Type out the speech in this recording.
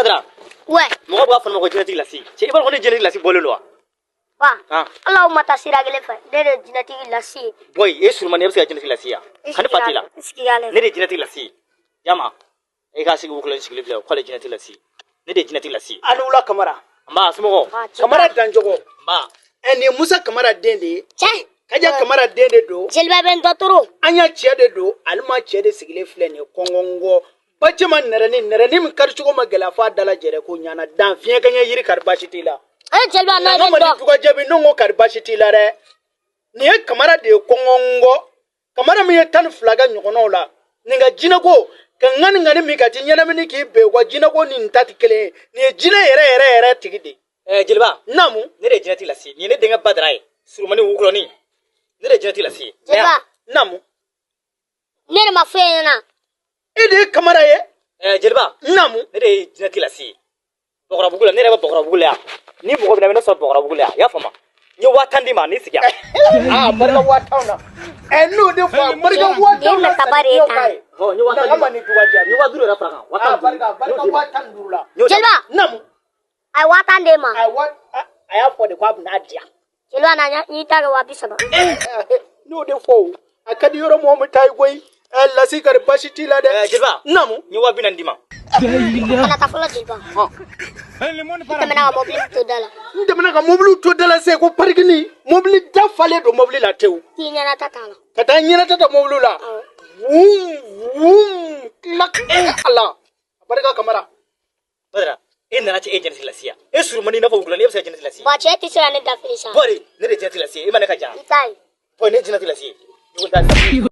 Badara. Ouais. Mɔgɔ b'a fɔ ne ma ko jinɛtigi lasi. Cɛ, i b'a dɔn ko ne jinɛtigi lasi bɔlen don wa? Wa. Ah. Ala ma taa sira kelen fɛ, ne de ye jinɛtigi lasi ye. Boy, e surumani, e bɛ se ka jinɛtigi lasi ya? Hani fati la. I sigi ale. Ne de ye jinɛtigi lasi. Yama. E ka sigi wukulɔ sigilen filɛ, k'ale jinɛtigi lasi. Ne de ye jinɛtigi lasi. Alula Kamara. Nba, somɔgɔw. Kamara Danjogo. Nba. Ɛ, nin ye Musa Kamara den de ye. Cɛ. Kaja Kamara den de don. Jeliba bɛ n dɔ toro. An y'a cɛ de don, ale ma cɛ de sigilen filɛ nin ye kɔngɔngɔ. Bacema nɛrɛni nɛrɛni min kari cogo ma gɛlɛya f'a dala jɛrɛ ko ɲana dan fiɲɛ kɛɲɛ yiri kari baasi t'i la. E jeliba n'a Nka bɛ n ma ni dɔn. duga jaabi ne ko kari baasi t'i la dɛ. Nin ye Kamara de ye kɔngɔngɔ. Kamara min ye 12 kɛ ɲɔgɔnnaw la. Nin ka jinɛko ka ŋani ŋani min ka ti ɲɛnamini k'i bɛn wa jinɛko ni nin ta tɛ kelen ye. Nin ye jinɛ yɛrɛ yɛrɛ yɛrɛ tigi de ye. Ɛɛ jeliba. Naamu. Ne de ye jinɛtigi lasi. Nin ye ne denkɛ Badara ye. Surumani wukulɔni. Ne de ye jinɛtigi lasi ye. Jeliba. Naamu. Ne de ma fɔ e ɲɛna. E de ye Kamara ye. Ɛɛ jeliba. Naamu. Ne de ye jinɛtigi lasi ye. Bɔgɔrabugu la, ne yɛrɛ bɛ Bɔgɔrabugu la yan. Ni mɔgɔ bɛ na, i bɛ ne sɔrɔ Bɔgɔrabugu la yan. I y'a faamu? N ye 10 000 d'i ma, n'i sigi yan. Aa, barika 10 000 na. Ɛ, n'o de fɔ a barika 10 000 Nin na. nataba de ye tan. Ɔ, n ye 10 000 Nka ma ni duga N jaabi. ye 50 000 yɛrɛ fara kan. Aa, 15 000. barika barika 15 000 la. N y'o d'i ma. Jeliba. Naamu. A ye 10 000 d'e ma. A ye wa a y'a fɔ de k'a bɛna di yan. Jeliba na n'i ta kɛ 30 000. N'o de fɔ o. A ka di yɔrɔ mɔgɔ min ta ye koyi. Ɛ, lasi kari baasi t'i la dɛ. Ɛɛ jeliba. Naamu. N ye 40 000 d'i ma. Kana taa fɔlɔ jeliba. I tɛmɛna ka mɔbili to da la. N tɛmɛna ka mobili to da la se ko parikini mobili da falen don mobili la tewu. K'i ɲɛna ta t'a la. Ka taa ɲɛnata ta mobili la. Awɔ. Wum wum kilak ala. Barika Kamara. Badara, e nana cɛ e jinɛtigi lasi ya. E surumani i n'a fɔ wukulɔni, e bɛ se ka jinɛtigi lasi. Wa cɛ tɛ se ka ne dafiri sa. Bɔri, ne de ye jinɛtigi lasi ye. E ma ne ka jan. I ta ye. Bɔn, ne ye jinɛtigi lasi ye. I ko taa sisan.